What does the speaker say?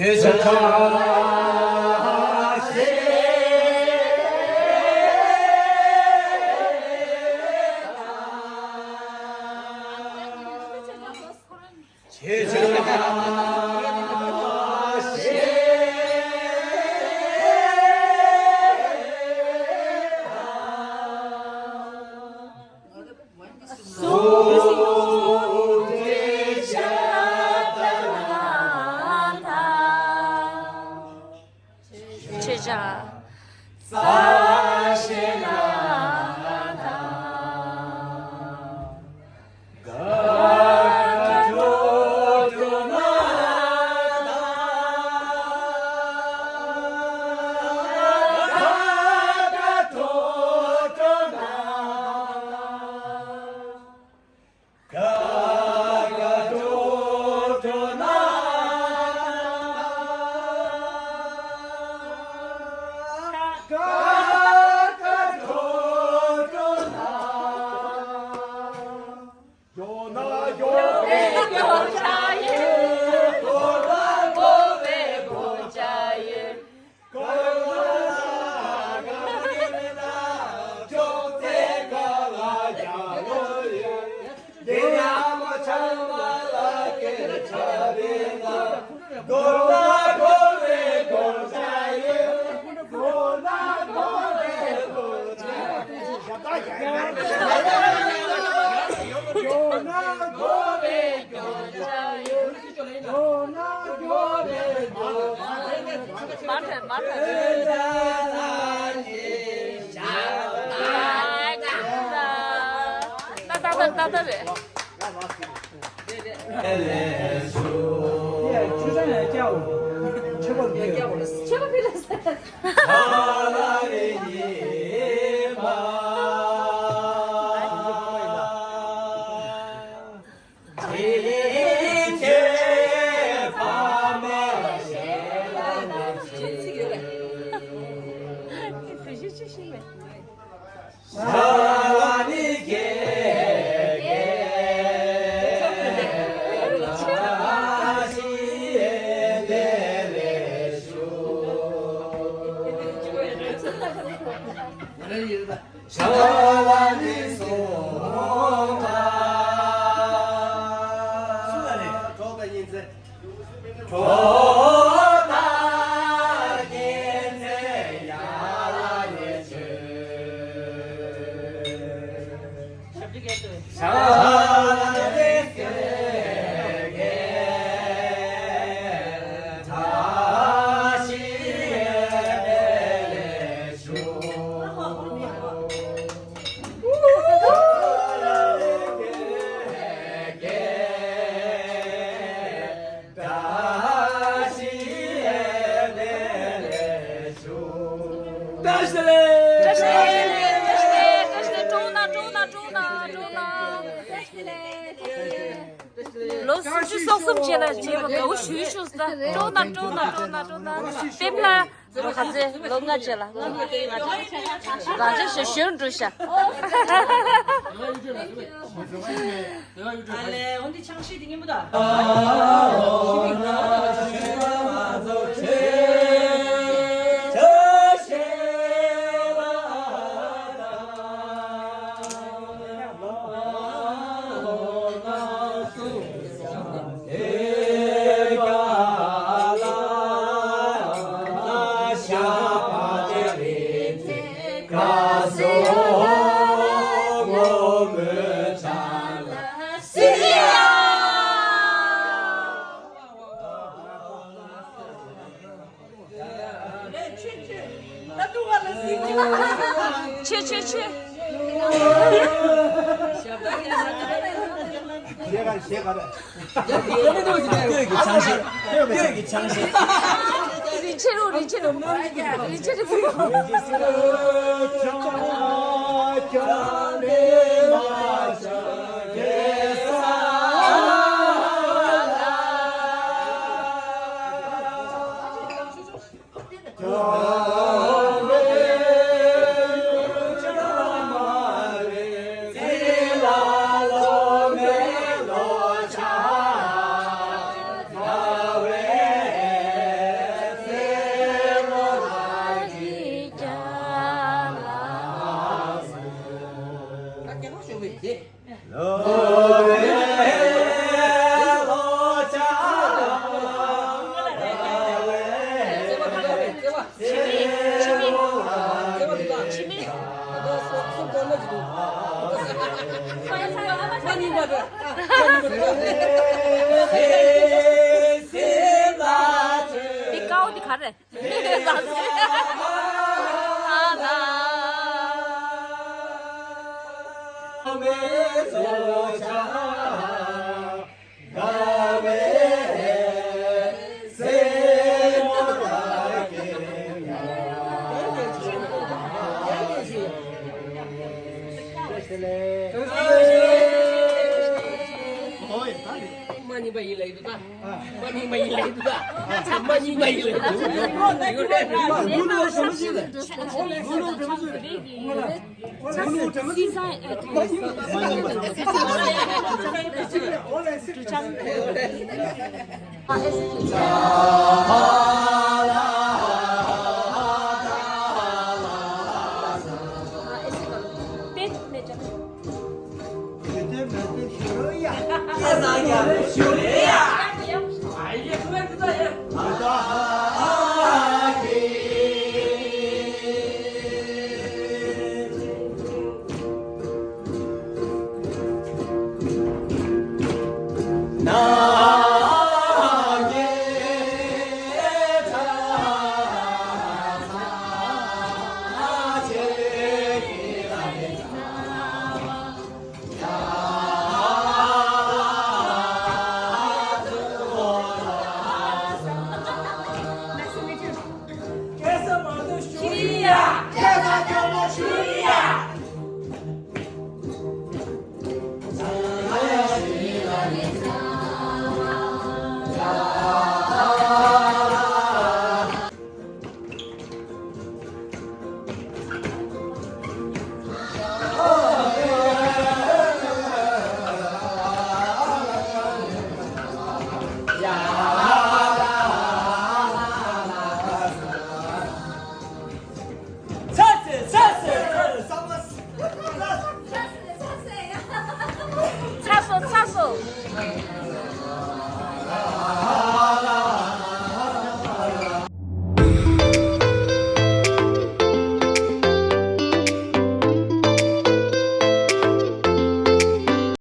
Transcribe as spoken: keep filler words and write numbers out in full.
མར་ཐོན། མར་ཐོན། ཏག་ཏག་ཏག་ཏག་རེད། ལོ་སུམ་ཅུ་སོ་གསུམ་བྱས་ལ་བྱས་པ་དགའ་བོ་ཞུ་ཞུ་ས། ཀྲོ་ན་ཀྲོ་ན་ཀྲོ་ན་ཀྲོ་ན། པེ་པ་ལ་ལོ་ག་ཚོད། ལོ་ལྔ་བྱས་ལ། ལྔ་བྱས་ལ་ཞུ་ཞུ་འགྲོ་ཤག་ཆེ་ཆེ་ཆེ། སྐད་ཀྱི་ཆང་ཤས། སྐད་ཀྱི་ཆང་ཤས། རིན་ཆེན་རུ། རིན་ཆེན་རུ། རིན་ཆེན་རུ། ཕྱི་མིག་ཕྱི་མིག་ཕྱི་མིག་ཕྱི་མིག་ཕྱི་མིག་འདི་ཀའོ་འདི་ག་རེ། མ་ནི་མ་ཡིན་ལེ་དུ་ད། མ་ནི་མ་ཡིན་ལེ་དུ་ད། མ་ནི་མ་ཡིན་ལེ་དུ་ད།